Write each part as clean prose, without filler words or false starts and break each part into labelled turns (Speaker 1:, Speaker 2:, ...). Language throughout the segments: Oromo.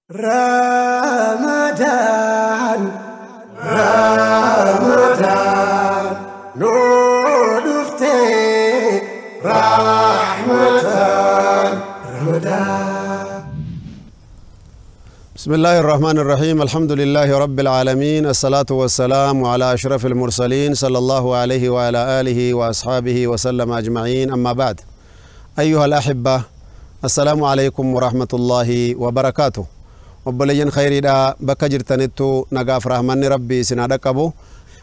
Speaker 1: Ramadan, Ramadan, nuu dhuftee Rahmatan, Ramadan.
Speaker 2: بسم الله الرحمن الرحيم، الحمد لله رب العالمين، الصلاة والسلام على أشرف المرسلين صلى الله عليه وعلى آله وأصحابه وسلم أجمعين، أما بعد. أيها الأحبة، السلام عليكم ورحمة الله وبركاته. وبلين خير دا بكجر تنتو نقاف رحمن ربي سنادقبو.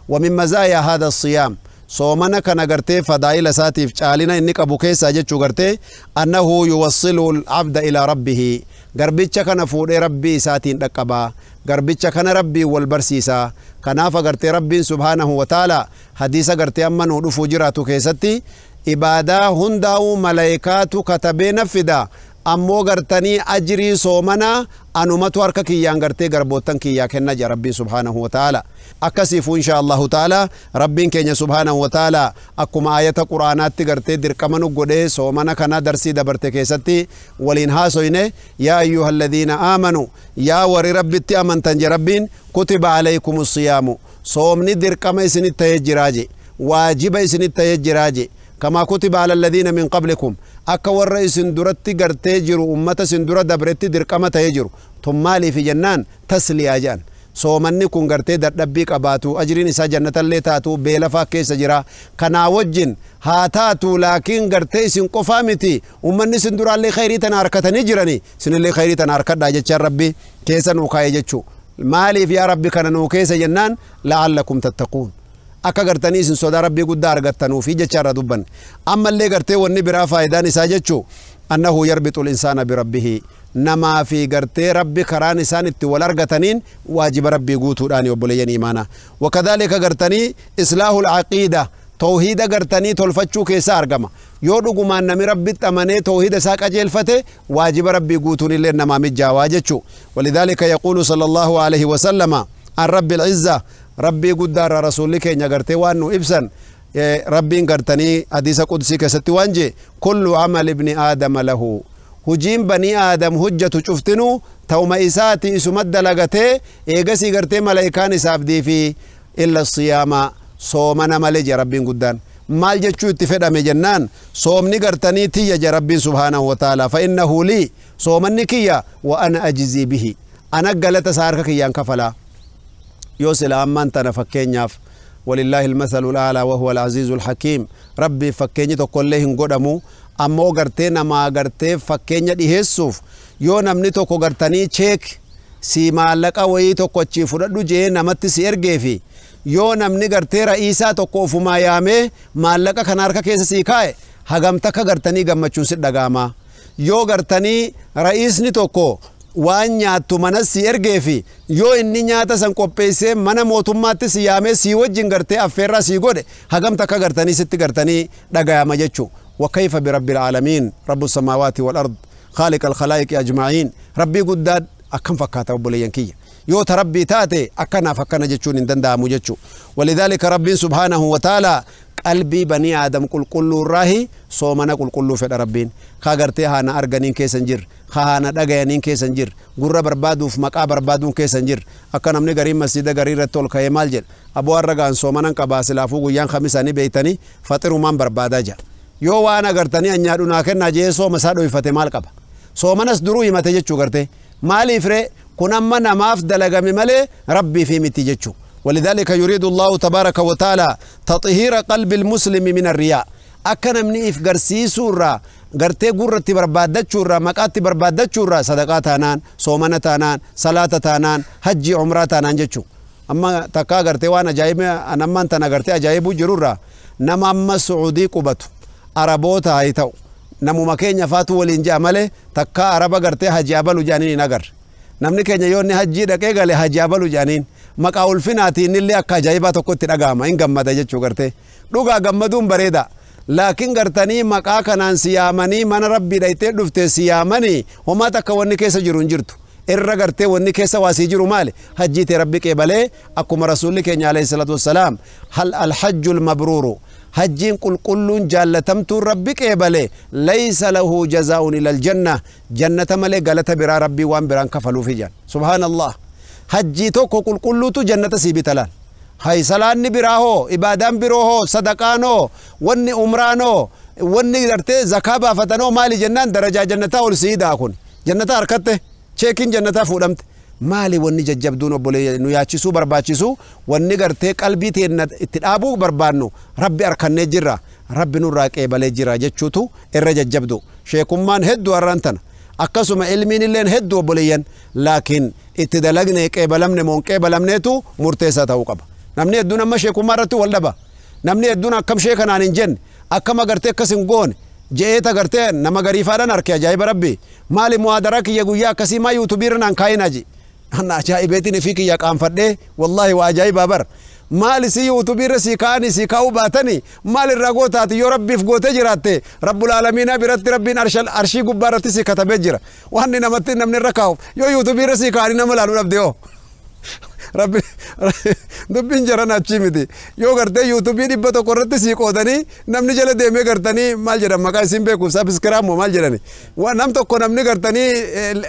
Speaker 2: ومن مزايا هذا الصيام صومنا كان غرتي فضائل ساتيف چالنا إنك أبو كيسا جتشو غرتي أنه يوصل العبد إلى ربه. غربيتش كان فود ربي ساتين دقبا، غربيتش كان ربي والبرسيسا كنافا غرتي ربي سبحانه وتعالى. حديث غرتي أمن ودفو جراتو كيستي إبادة هنداو ملائكاتو كتبين فدا أمو غرتني أجري صومنا أنومتو أركا كيان غرتي غربوتن كيا كنا جا ربي سبحانه وتعالى. أكسيفو إن شاء الله تعالى ربي كينيا سبحانه وتعالى أكما آية قرآنات غرتي دركمنو غدي صومنا كنا درسي دبرتي كيستي ولين هاسوينه يا أيها الذين آمنوا يا وري ربي تأمن تنجي ربين كتب عليكم الصيام صومني دركما إسني تهجراجي واجب إسني تهجراجي كما كتب على الذين من قبلكم أكا ور إسن درتي غرتي جرو أمة سندرة دبرتي دركما تهجرو ثم لي في جنان تسلي أجان صومني كون غرتي دردبي قباتو أجرين إسا جنة اللي تاتو بيلفا كيس جرا كنا وجن هاتاتو لكن غرتي إسن قفامتي أمني سندرة اللي خيري تناركتني جراني سن اللي خيري تناركت داجتش ربي كيسا نوكاي جتشو مالي في يا ربي كان نوكيس جنان لعلكم تتقون. akka gartanii isin sodaa rabbii guddaa argattanuu fi jecha irra dubban. Ammallee gartee wanni biraa faayidaan isaa jechuu annahu yarbitu l-insaana birabbihi namaa fi gartee rabbi karaan isaan itti wal argataniin waajiba rabbii guutuudhaan obboleeyyan imaanaa. Wakadhalika gartanii islaahu l-aqiida tawhiida gartanii tolfachuu keessa argama. Yoo dhugumaan nami rabbitti amanee tawhiida isaa qajeelfate waajiba rabbii guutuun illee namaa mijaawaa jechuu. Walidhalika yaquulu sallallahu alayhi wasallama an rabbi l-izza ربي قدر رسولك إن قرتي وانو إبسن ربي قرتني حديث قدسي كستي وانجي كل عمل ابن آدم له هجيم بني آدم هجة شفتنو توم إساتي إسمد لغتي إيغسي قرتي ملائكان إسابدي في إلا الصيام صومنا ملج ربي قدان مال جتشو اتفق مجنان صومني قرتني تي ربي سبحانه وتعالى فإنه لي صومني كيا وأنا أجزي به أنا قلت سارك كيان كفلا يوصل أمان تنا فكينياف ولله المثل الأعلى وهو العزيز الحكيم. ربي فكيني تقول لهم قدمو أمو غرتي نما غرتي فكينيا دي هسوف يو نمني توكو غرتني تشيك سي مالك وي توكو تشي فردو جي نمت سي ارغيفي يو نمني غرتي رئيسا توكو فما يامي مالك كناركا كيس سي كاي هغم تكا غرتني غمچون سي دغاما يو غرتني رئيس ني توكو waan nyaattu mana si ergeefi yoo inni nyaata san qopheessee mana mootummaatti si yaamee si wajjin gartee affeerraa si godhe hagam takka gartanii sitti gartanii dhagayama jechuu. وكيف برب العالمين رب السماوات والأرض خالق الخلائق أجمعين ربي قداد أكم فكاتا وبليان كي يو تربي تاتي أكنا فكنا جتشون إن دندامو جتشو. ولذلك ربي سبحانه وتعالى قلبي بني آدم قل كل راهي صومنا قل كل في ربين خاغرتي هانا أرغنين كيسنجر خانا دغيانين كيسنجر غره بربادو في مقا بربادو كيسنجر أكنا من غريم مسجد غرير تول كيمال جل أبو أرغان صومنا قباسلافو غيان خميساني بيتني فطرو مان بربادا جا يو وانا غرتني أنيادو ناكن ناجي صوم سادو يفتي مال قبا صومنس درو يمتي جچو غرتي مالي فري كنما نماف دلغمي مالي ربي في متي جچو. ولذلك يريد الله تبارك وتعالى تطهير قلب المسلم من الرياء. أكن من إف غرسي سورة غرتي غرتي بربادة شورة مكاتي بربادة شورة صدقات تانان صومنة تانان صلاة تانان حج عمرة تانان جچو. أما تكا غرتي وانا جايب أنا ما أنت غرتي أجايب جرورة نما أما سعودي قبتو عربوتا هايتو نمو مكين يفاتو ولينجا مالي تكا عربا غرتي حج أبلو جانين نغر نمني كين يوني حجي دقيقة لحج أبلو جانين maqaa ulfinaatiin illee akka ajaa'ibaa tokkotti dhaga'ama hin gammada jechuu gartee dhugaa gammaduun bareeda laakiin gartanii maqaa kanaan si yaamanii mana rabbii dhayitee dhufte si yaamanii homaa takka wanni keessa jiru hin jirtu irra gartee wanni keessa waa sii jiru maali hajjii tee rabbi qeebalee akkuma rasuulli keenya alayhi salaatu wassalaam hal alhajju almabruuru Hajjiin qulqulluun jaallatamtuun rabbi qeebale laysa lahu jazaa'un ila aljanna jannata malee galata biraa rabbii waan biraan kafaluufi jedhan. Subhaanallah. Hajjii tokko qulqulluutu jannata sii bita laal. Hay salaanni biraa hoo, ibaadaan biroo hoo, sadaqaan hoo, wanni umraan hoo, wanni gartee zakaa baafatan hoo maali jennaan darajaa jannataa ol sii daa kun. Jannata harkatte cheekiin jannataa fuudhamte. Maali wanni jajjabduun obbolee nu yaachisuu barbaachisu wanni gartee qalbii teenna itti dhaabuu barbaannu rabbi harkannee jirra rabbi nurraa qeebalee jira jechuutu irra jajjabdu. Sheekummaan hedduu har'aan tana akkasuma ilmiin illeen hedduu obboleeyyan laakiin itti dalagne qeebalamne moo hin qeebalamneetu murteessaa ta'uu qaba. Namni hedduun amma sheekummaa irratti wal dhaba. Namni hedduun akkam sheekanaan hin jenne akkam agartee akkas hin goone je'eeta gartee nama gariifaadhaan harke ajaa'iba rabbi maali muhaadaraa kiyya guyyaa akkasii maa yuutuubiirra naan kaayinaa je. Anna ajaa'ibeetiin ifii kiyya qaanfadhee wallaahi waa ajaa'ibaa bar. Maali si yuutuubiirra sii kaa'anii sii kaa'uu baatanii maal irraa gootaati yoo rabbiif gootee jiraatte rabbul aalamiinaa biratti rabbiin arshii gubbaa irratti sii katabee jira. Wanni namatti namni irra kaa'uuf yoo yuutuubiirra sii kaa'anii nama laaluu dhabde hoo. Rabbi dubbiin jaran achii miti. Yoo gartee yuutuubii 100 irratti sii qoodanii namni jala deemee gartanii maal jedhan maqaa isiin beeku sabiskiraam moo maal jedhani. Nam tokko namni gartanii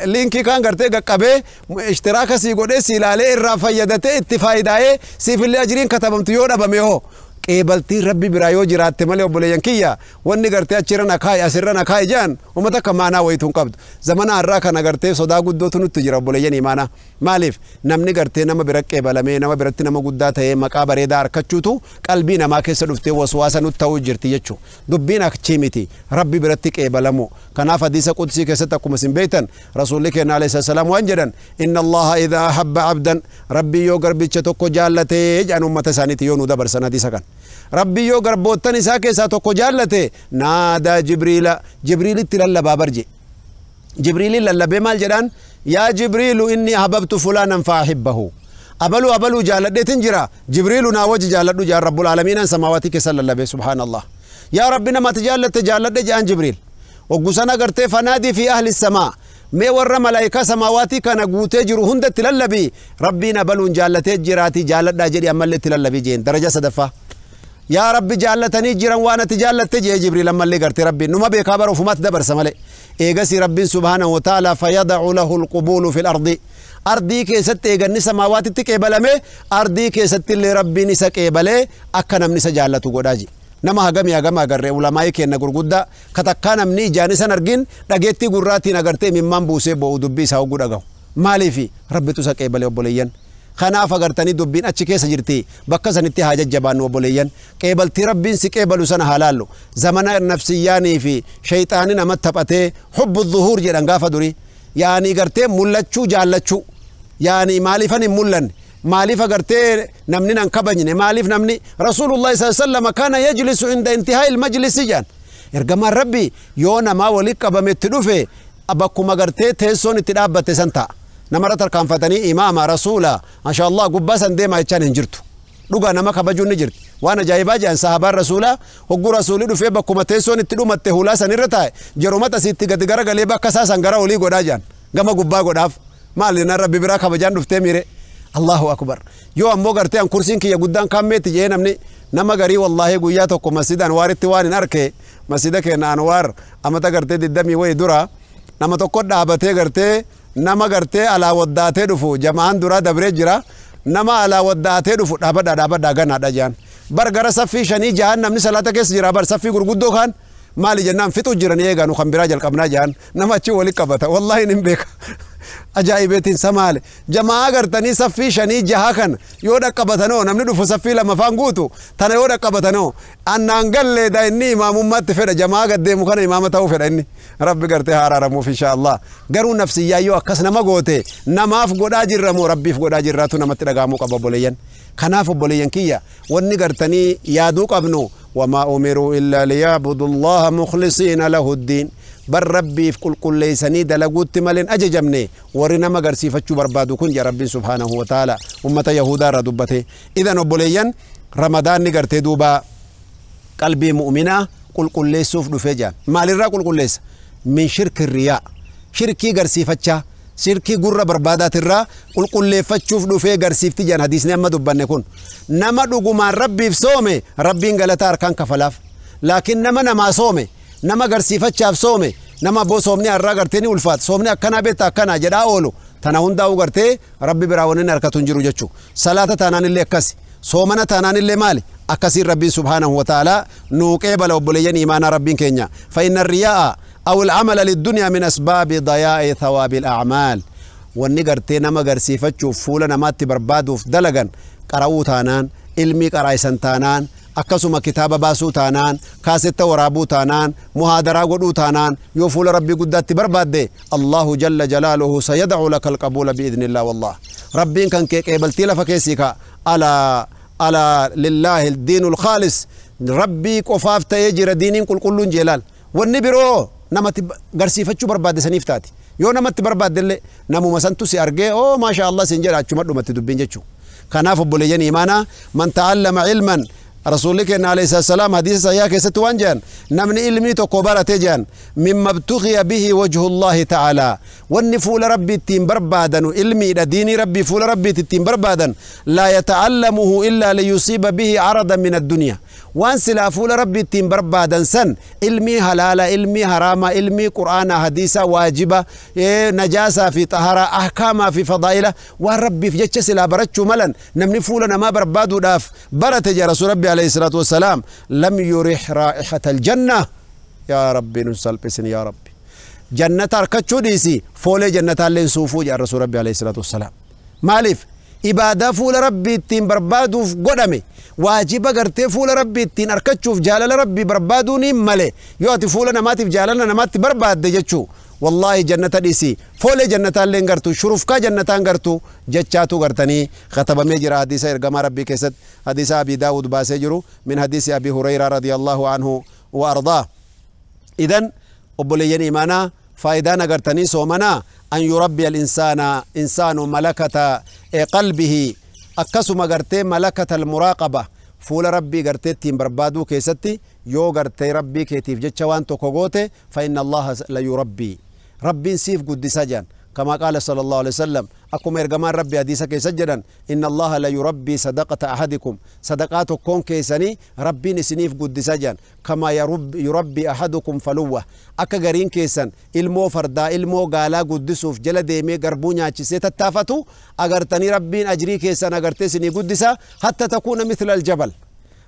Speaker 2: liinkii kaan gartee qaqqabee ishtiraaka sii godhee sii ilaalee irraa fayyadatee itti faayidaa'ee siifillee ajiriin katabamtu yoo dhabame hoo. Qeebaltiin rabbi biraa yoo jiraatte malee obboleeyyan kiyya wanni gartee achirra na kaa'i asirra na kaa'i jedhan uummata akka maanaa wayituu hin qabdu. Zamana har'aa kana gartee sodaa guddootu nutti jira obboleeyyan imaanaa. Maaliif namni gartee nama bira qeebalamee nama biratti nama guddaa ta'ee maqaa bareedaa harkachuutu qalbii namaa keessa dhuftee waswaasa nutti ta'uu jirti jechuudha. Dubbiin achii miti rabbi biratti qeebalamu. Kanaaf hadiisa qudsii keessatti akkuma isin beektan rasuulli keenya alayhi salaam waan jedhan inna allaha idhaa ahabba abdan rabbi yoo garbicha tokko jaallatee jedhan uummata isaaniitti yoo nu dabarsan hadiisa kana. Rabbi yoo garboottan isaa keessaa tokko jaallate naadaa Jibriila Jibriilitti lallabaa barje. Jibriiliin lallabee maal jedhaan yaa Jibriilu inni ahbabtu fulaanan faahibbahu. Abaluu abaluu jaalladheetin jira Jibriilu naa wajji jaalladhu jaan rabbul aalamiinaan samaawatii keessa lallabee subhaanallah. Yaa rabbi namatti jaallatte jaalladhe jedhaan Jibriil. Hoggusana gartee fanaadii fi ahli samaa mee warra malaayikaa samaawaatii kana guutee jiru hundatti lallabii rabbiin abaluun jaallatee jiraatii jaalladhaa jedhi ammallee itti lallabii jeen daraja sadaffaa. Yaa rabbi jaallatanii jiran waan ati jaallatte jee Jibriil ammallee gartee rabbiin numa beekaa bara ofumaatti dabarsa malee. Eegasii rabbiin subhaanahu wa ta'ala fayada'u lahu alqubuulu fil ardi. Ardii keessatti eeganni samaawaatitti qeebalame ardii keessatti illee rabbiin isa qeebalee akka namni isa jaallatu godhaa je. Nama hagamii hagama agarree ulamaa'ii kenna gurguddaa katakkaa namni ijaan isan argin dhageettii gurraatiin agartee imimmaan buusee boo'u dubbii isaa hogguu dhagahu. Maaliifi rabbitu isa qeebalee obboleeyyan. Kanaaf agartanii dubbiin achi keessa jirti bakka sanitti haa jajjabaannu obboleeyyan. Qeebaltii rabbiin si qeebalu sana haa laallu. Zamana nafsiyyaanii fi shayxaani namatti taphatee hubbu dhuhuur jedhan gaafa durii. Yaanii gartee mul'achuu jaallachuu. Yaanii maaliifan hin mul'anne. Maaliif agartee namni nan kabajne maaliif namni rasuulullahi sallallahu alaihi wasallam kana yajlisu inda intihai almajlisi jedhan. Ergamaan rabbi yoo namaa walitti qabametti dhufe bakkuma gartee teessoon itti dhaabbatte san ta'a. Namarra tarkaanfatanii imaama rasuula maashaallah gubbaa san deemaa jechaan hin jirtu. Dhugaa nama kabajuun ni jirti. Waan ajaa'ibaa jedhan sahabaan rasuula hogguu rasuulli dhufee bakkuma teessoon itti dhumatte hulaa san irra taa'e yeroo asitti gadi garagalee bakka isaa san gara olii godhaa jedhan gama gubbaa godhaaf maali jennaan rabbi biraa kabajaan dhuftee miire. Allahu akbar. Yoo ammoo gartee an kursiin kiyya guddaan kaammeetti jee namni nama garii wallaahi guyyaa tokko masjida Anwaaritti waan hin arke masjida keenya Anwaar amata gartee 20 wayii dura nama tokko dhaabatee gartee nama gartee alaa waddaatee dhufu jama'aan duraa dabree jira nama alaa waddaatee dhufu dhaabadhaa dhaabadhaa ganaadha jedhan. Bar gara saffii 5 6 namni salaata keessa jira bar saffii gurguddoo kaan maali jennaan fixu jiran eeganu kan biraa jalqabnaa jedhan nama achi walitti qabata wallaahi hin beeka. Ajaa'ibeetiin samaale jamaa gartanii saffii 5 6 kan yoo dhaqqabatanoo namni dhufu saffii 2 faan guutu tana yoo dhaqqabatanoo annaan gallee da inni imaamummaatti fedha jamaa gaddeemu kana imaama ta'uu fedha inni rabbi gartee haa araaramuuf insha Allah. Garuu nafsiyyaa yoo akkas nama goote namaaf godhaa jirra moo rabbiif godhaa jirraatu namatti dhagahamuu qaba obboleeyyan. Kanaaf obboleeyyan kiyya wanni gartanii yaaduu qabnu wamaa umiruu illaa liyaabudu allaha mukhlisiina lahu ddiin. Bar rabbiif qulqulleessanii dalaguutti maleen ajajamne warri nama agarsiifachuu barbaadu kun yaa rabbiin subhaanahu wa ta'ala ummata yahudaa irraa dubbate. Idan obboleeyyan ramadaanni gartee duuba qalbii mu'minaa qulqulleessuuf dhufee jira. Maalirraa qulqulleessa? Min shirki riyaa. Shirkii garsiifachaa Shirkii gurra barbaadaatirraa qulqulleeffachuuf dhufee garsiifti jedhan hadiisni amma dubbanne kun. Nama dhugumaan rabbiif soome rabbiin galata harkaan kafalaaf. Laakiin nama namaa soome, nama garsiifachaaf soome, nama abboo soomni har'aa gartee ni ulfaata, soomni akkanaa beekta akkanaa jedhaa oolu, tana hundaa'uu gartee rabbi biraa wanni harkatu hin jiru jechuu. Salaata taanaan illee akkasi, soomana taanaan illee maali? Akkasiin rabbiin subhaanahu wa ta'aalaa nuu qeebala obboleeyyan imaanaa rabbiin keenya. Fa inna riyaa'a aw al'amala liddunyaa min asbaabi dayaa'i thawaabi al'acmaal. Wanni gartee nama garsiifachuuf fuula namaatti barbaaduuf dalagan qara'uu taanaan, ilmii qaraa'isan taanaan, akkasuma kitaaba baasuu taanaan, kaasetta waraabuu taanaan, muhaadaraa godhuu taanaan, yoo fuula rabbii guddaatti barbaadde Allahu jalla jalaaluhu sayad'u laka alqabuula biidhnillah. Wallah rabbiin kan kee qeebaltii lafa keessii ka alaa alaa lillaahi diinul khaalis, rabbii qofaaf ta'ee jira diiniin qulqulluun jeelaal. Wanni biroo namatti garsiifachuu barbaadde saniif taati. Yoo namatti barbaadde illee namuma santu si argee oo maasha Allah siin jedha, achuma dhumatti dubbiin jechuu. Kanaaf obboleeyyan imaanaa, man ta'allama ilman, rasuulli keenya alayhi salaam hadiisa sahihaa keessatti waan jedhan, namni ilmii tokko barate jedhan, mimma ibtughiya bihi wajhullahi ta'ala, wanni fuula rabbii ittiin barbaadanu ilmiidha, diinii rabbii fuula rabbiitti ittiin barbaadan, laa yata'allamuhu illaa liyusiiba bihi aradan min addunyaa, waan silaa fuula rabbii ittiin barbaadan san ilmii halaala, ilmii haraama, ilmii qur'aana, hadiisa, waajiba, najaasaa fi xaharaa, ahkaamaa fi fadaa'ila, waan rabbiif jecha silaa barachuu malan namni fuula namaa barbaaduudhaaf barate jea rasuul rabbi alayhi salaatu wassalaam, lam yurih raa'ihata aljanna. Yaa rabbi nun salphisin, yaa rabbi jannata harkachuu dhiisi, foolee jannataalleen suufuu jea rasuul rabbi alayhi salaatu wassalaam. Maaliif? Ibaadaa fuula rabbii ittiin barbaaduuf godhame, waajiba gartee fuula rabbii ittiin arkachuuf jaalala rabbii barbaaduun hin male. Yoo ati fuula namaatiif jaalala namaatti barbaadde jechuu, wallaahi jannata dhiisi, foolee jannataallee hin gartu, shurufkaa jannataan gartu jechaatu gartanii katabamee jira hadiisa ergamaa rabbii keessatti, hadiisa Abi Daawud baasee jiru min hadiisi Abi Hurayraa radiyallahu anhu wa ardaa. Idan obboleeyyan imaanaa, faayidaan agartanii soomanaa an yurabbiya al-insaana insaanu malakata qalbihi, akkasuma gartee malakata al-muraaqaba, fuula rabbii gartee ittiin barbaaduu keessatti yoo gartee rabbii keetiif jecha waan tokko goote, fa inna allaha la yurabbii, rabbiin siif guddisa jedhan. Kama qaala sallallahu alaihi wasallam, akkuma ergamaan rabbi hadiisa keessa jedhan, inna allaha la yurabbii sadaqata ahadikum, sadaqaa tokkoon keessanii rabbiin isiniif guddisa jedhan, kama yurabbii ahadukum faluwwa, akka gariin keessan ilmoo fardaa ilmoo gaalaa guddisuuf jala deemee garbuu nyaachisee tattaafatu agartanii rabbiin ajrii keessan agartee isinii guddisa, hatta takuuna mithla aljabal,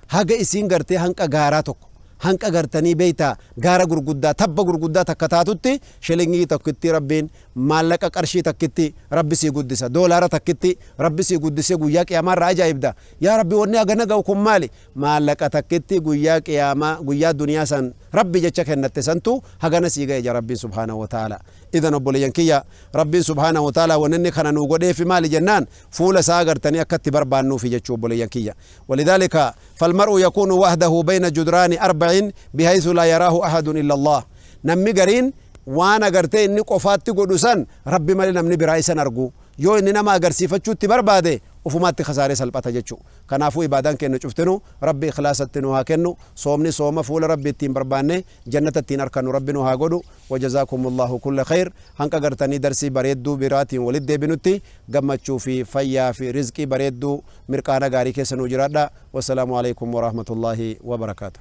Speaker 2: haga isiin gartee hanqa gaaraa tokko hanqa gartanii beeytaa gaara gurguddaa tabba gurguddaa takka taatutti, shilingii tokkitti rabbiin maallaqa qarshii takkitti rabbi sii guddisa, doolaara takkitti rabbi sii guddisee guyyaa qiyaamaa irraa ajaa'ibda, yaa rabbi wanni hagana ga'u kun maali? Maallaqa takkitti guyyaa qiyaamaa guyyaa duniyaa san rabbi jecha kennatte santu hagana sii ga'e ja rabbiin subhaanahu wa ta'ala. Idan obboleeyyan kiyya, rabbiin subhaanahu wa ta'ala wanni inni kana nuu godheefi maali jennaan, fuula isaa agartanii akkatti barbaannuufi jechuu obboleeyyan kiyya. Walidhaalika falmar'u yakuunu wahdahu bayna judraani arba'in bihaythu laa yaraahu ahadun illa Allah. Namni gariin waan agartee inni qofaatti godhu san rabbi malee namni biraa isan argu, yoo inni nama agarsiifachuutti barbaade ufumaatti kasaaree salphata jechuu. Kanaafuu ibaadaan kennu cuftinu rabbi ikhlaasatti nu haa kennu, soomni sooma fuula rabbi ittiin barbaanne jannata ittiin arkannu rabbi nu haa godhu. Wajazaakumullahu kulla khayr. Hanqa gartanii darsii bareedduu biraatiin walit deebinutti gammachuu fi fayyaa fi rizqii bareedduu mirqaana gaarii keessa nuu jiraadha. Wassalaamu alaikum warahmatullaahi wabarakaatu.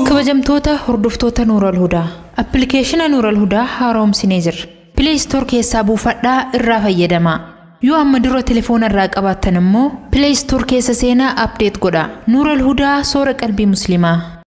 Speaker 3: Kabajamtoota hordoftoota Nuural Hudaa, appilikeeshina Nuural Hudaa haaromsinee jirra. Play Store keessaa buufadhaa irraa fayyadamaa. Yoo amma dura telefoona irraa qabaattan immoo Play Store keessa seenaa update godhaa. Nuural Hudaa soora qalbii Musliimaa.